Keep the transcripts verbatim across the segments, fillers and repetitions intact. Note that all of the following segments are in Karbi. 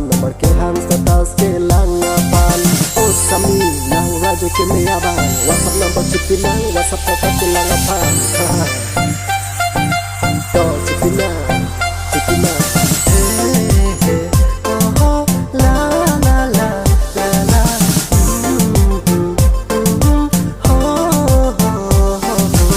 Nomor kehang status kelang aphan. O Sami, nang raje keme abang, WhatsApp number chipinang, WhatsApp status kelang aphan. To chipinang, chipinang. He, he, oh, ho, la, la, la, la, la. Mm, mm, mm, mm. Ho, ho, ho, ho.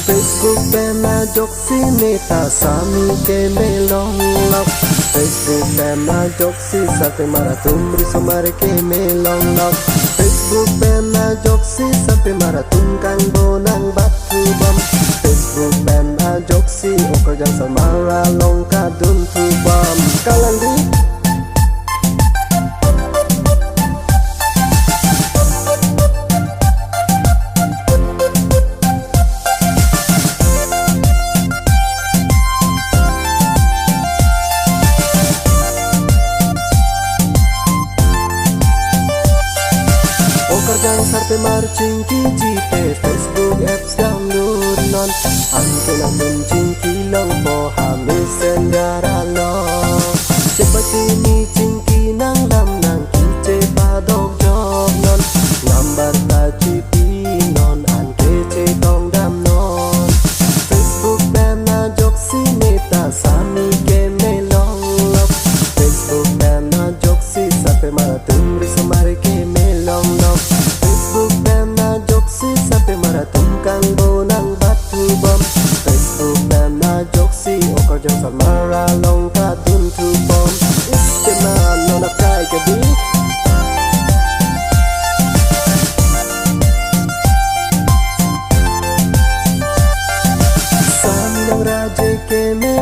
Facebook pen ajoksi neta Sami keme longlok. Facebook pen ajoksi sarpimar atum risomar keme longlok. Facebook pen ajoksi sarpimar atum kangbonang bathu bom. Facebook pen ajoksi okarjang sarmar along kadunthu bom. Kalang di. Okarjang sarpimar chingkiji te Facebook apps download non. Anke nangdun chingki longpo ha Messenger along. Chepachini chingki nangdam nangkiche padokjok non. Number ta chipi non anke chetongdam non. Facebook pen ajoksi neta Sami keme longlok. Facebook pen ajoksi sarpimar atum risomar keme longlok. Facebook pen ajoksi sarpimar atum kangbonang bathu bom. Facebook pen ajoksi okarjang sarmar along kadunthu bom. Iste man non akai kadi. Sami nang raje keme